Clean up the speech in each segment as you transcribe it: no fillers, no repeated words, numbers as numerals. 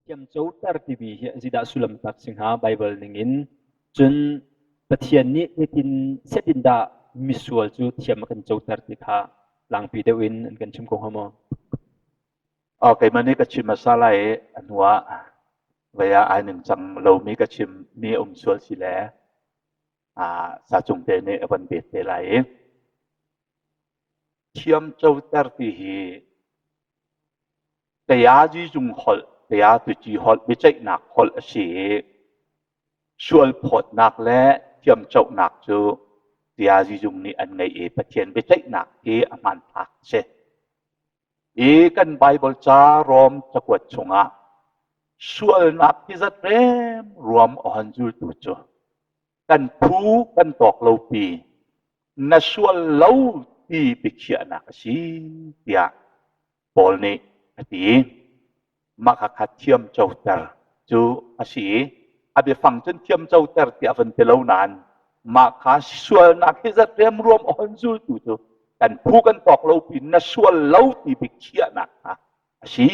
Thiamcoter timi hi zeidah sullam tak si hnga Baibal ningin? Cun Pathian nih zeitin zetindah misual cu thiam a kan coter ti kha tlangpi deuh in an kan chim ko hnga maw? Keimah nih ka chim hmasa lai i a hnuah vei ah ai ningcang lomi ka chimmi a um sual si le sacung te nih a van bet te lai i thiamcoter ti hi Tayazi-zung holh, tayatuci holh, biaceihnak holh a si i sualphawtnak le thiamcohnak cu tayazi-zung nih an ngeih i Pathian biaceihnak hi a hmanthlak a si. I kan Baibal ca Rom cakuat chungah sualnak hi zat remruam a hon zultu cu kan phu kan tawk lo pi na sual lo ti biakhiahnak a si tiah Paul nih a ti. Mah kha thiamcoter cu a si i a biafang cun thiamcoter tiah a van ti lo nain mah kha sualnak hi zat remruam a hon zultu cu kan phu kan tawk lo pi na sual lo ti biakhiahnak kha a si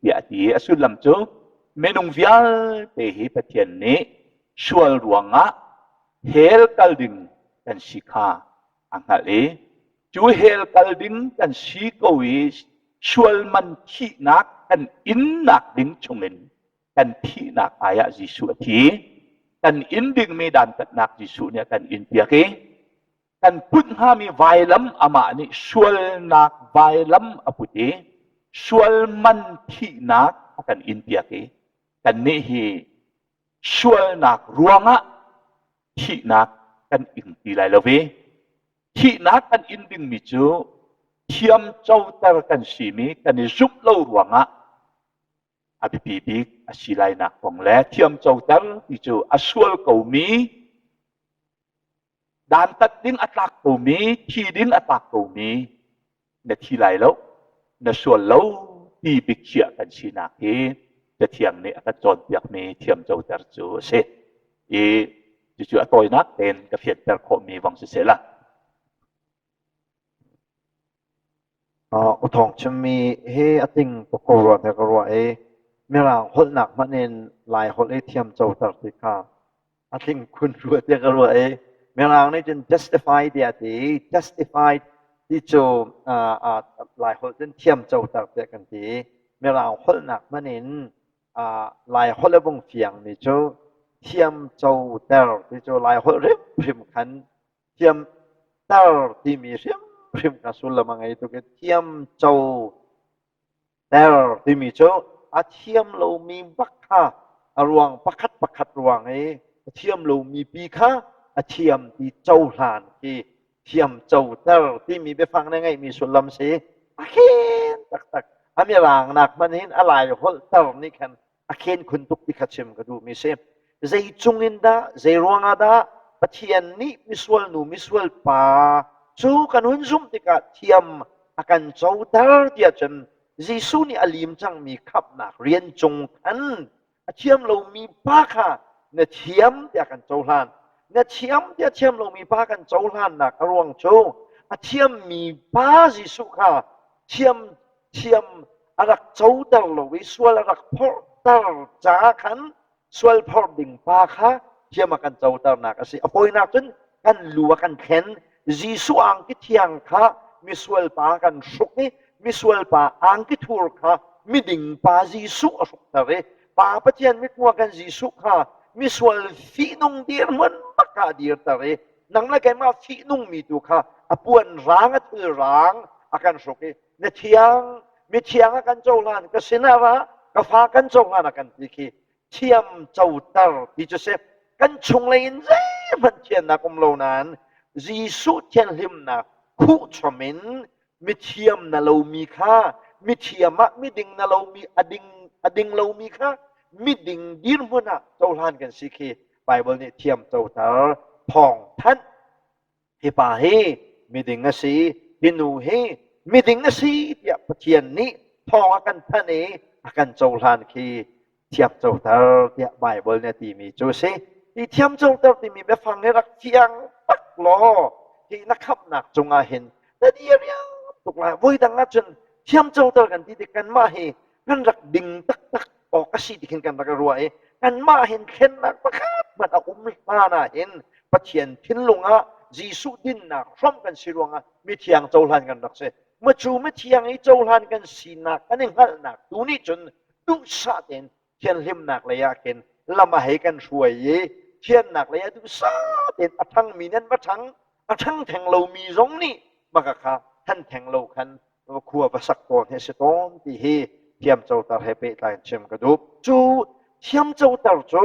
tiah a ti i a sullam cu minung vialte hi Pathian nih sual ruangah hell kal ding kan si kha a hngalh i cu hell kal ding kan si ko i sual man thihnak kan innak ding chungin kan thihnak ai ah Jesuh a thi. Kan in dingmi dantatnak Jesuh nih a kan in piak i kan put hngami vailam amah nih sualnak vailam a put i sual man thihnak a kan in piak i kannih hi sualnak ruangah thihnak kan ing ti lai lo i thihnak kan in dingmi cu thiamcoter kan simi kan i zumh lo ruangah a biapi bik a si lainak kong le thiamcoter ti cu a sual komi Dantat ding a tlak komi, thi ding a tlak komi na thi lai lo, na sual lo ti biakhiah kan sinak hi Cathiang nih a kan cawnpiakmi thiamcoter cu a si. I cucu a tawinak tein ka fianter khawhmi vong siseh la. U Thawng chimmi hi a tling tuk ko rua tiah ka ruah i Mirang holhnak hmanh in Lai holh i thiamcoter ti kha a tling khun rua tiah ka ruah i Mirang nih cun justify tiah a ti i justified ti cu Lai holh cun thiamcoter tiah kan ti i Mirang holhnak hmanh in Lai holh a vung fiangmi cu thiamcoter ti cu Lai holh hrimhrim khan thiamter timi hrimhrim kha sullam a ngei tuk i thiamco ter timi cu a thiam lomi bak kha a ruang pakhat pakhat ruang i a thiam lomi pi kha a thiam ti cohlan khi thiamco ter timi biafang na ngeihmi sullam si a khen taktak a mirang nak hmanh hin a lai holh ter nih khan a khen khun tuk ti kha chim ka duhmi si. Zei cung in dah, zei ruangah dah Pathian nih misual nu misual pa cu kan hun zumh tikah thiam a kan coter tiah cun Jesuh nih a lim cangmi khamhnak rian cung khan a thiam lomi pa kha na thiam tiah kan cohlan. Na thiam tiah thiam lomi pa kan cohlannak a ruang cu a thiammi pa Jesuh kha thiam thiam a rak coter lo i sual a rak phorhter caah khan sual phorh ding pa kha thiam a kan coternak a si. A fawinak cun kan lu a kan thlen. Jesuh angki thiang kha misual pa kan hruk i misual pa angki thur kha miding pa Jesuh a hrukter i Pa Pathian mithmuh kan Jesuh kha misual fihnung dirhmun bak ah dirter i nang le keimah fihnung mi tu kha a puan rang a thil rang a kan hruk i na thiang mithiang a kan cohlan ka sinah ra ka fa kan cohlan a kan ti khi thiam coter ti cu si kan chunglei in zeihmanh thiannak um lo nain Jesuh thianhlimnak khuh chom in mithiam na lomi kha mithiam ah miding na lomi a ding a ding lomi kha miding dirhmun ah cohlan kan si khi Bible nih thiam coter thawng thanh Hi pa hi miding a si, hi nu hi miding a si tiah Pathian nih thawng a kan thanh i a kan cohlan khi thiamcoter tiah Baibal nih a timi cu a si. Hi thiamcoter timi biafang hi rak fiang tak law hi na khamhnak cungah hin na diriam tuk lai. Voidang ahcun thiamcoter kan ti tik kanmah hi kan rak ding taktak. awk a si ti khin kan rak i ruah i kanmah hin thlennak pakhat hmanh a um hlan ah hin Pathian thinlung ah Jesuh dinnak hram kan si ruangah mithiang cohlan kan rak si. Macu mithiang i cohlan kan sinak kan i hngalhnak tu nih cun duhsah tein thianhlimnak lei ah khin lam a hei kan hruai i thiannak lei ah duhsah tein a ṭhangmi nan va ṭhang, a ṭhang theng lomi zong nih maka kha than theng lo khan khua va sak tawn hi a si tawn ti hi thiamcoter he pehtlai in chim ka duh. Cu thiamcoter cu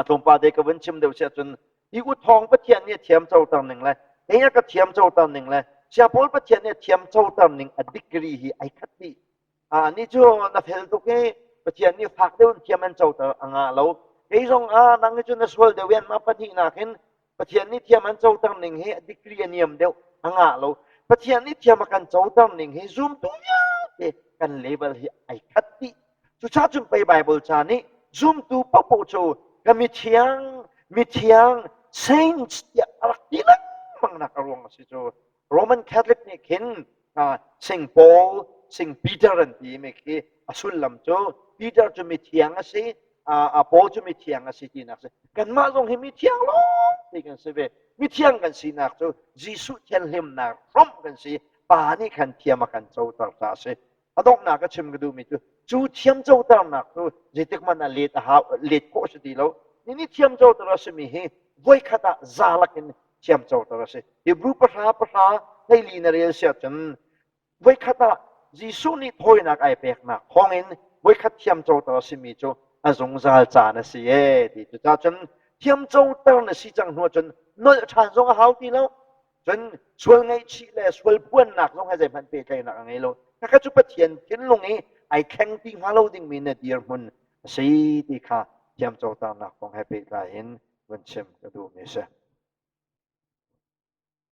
tlawmpal te ka vun chim deuh si ahcun hi uthawng Pathian nih a thiamcoter ning le kei a ka thiamcoter ning le Siapawl Pathian nih a thiamcoter ning a degree hi ai khat dih. Ni cu na fel tuk i Pathian nih fak deuh in thiam an coter a ngah lo. Kei zong ah nang hi cu na sual deuh i anmah pahnihnak in Pathian nih thiam an coter ning hi a degree a niam deuh a ngah lo. Pathian nih thiam a kan coter ning hi zumtu vialte kan level hi ai khat dih. Cucaah cun pei Bible ca nih zumtu paohpaoh cu ka mithiang, mithiang, saints tiah a rak ti lengmang nak a ruang a si cu. Roman Catholic nih khin Saint Paul, Saint Peter an ti mi khi a sullam cu Peter cu mithiang a si, Paul cu mithiang a si tinak si. Kanmah zong hi mithiang lawng ti kan si ve. Mithiang kan sinak cu Jesuh thianhlimnak hrawmh kan si. Pa nih khan thiam a kan coter caah a si. A donghnak a chim ka duhmi cu cu thiam coternak cu zeitik hmanh ah let a hau let khawh a si ti lo. Ni thiam coter a simi hi voikhat ah za lakin thiam coter a si. Hebrew pahra pahra hleili na rel siah cun voikhat ah Jesuh nih thawinak ai peknak thawngin voikhat thiam coter a simi cu a zungzal caan a si ee ti cucaah cun thiam coter na si cang hnu cun nolh ṭhan zong a hau ti lo. Cun sual ngaihchih le sual phuannak zong he zeihmanh pehtlaihnak a ngei lo. Khakha cu Pathian thinlung i ai thleng ti hnga lo dingmi na dirhmun a si ti kha thiamcoternak kong he pehtlai in vun chim ka duhmi a si.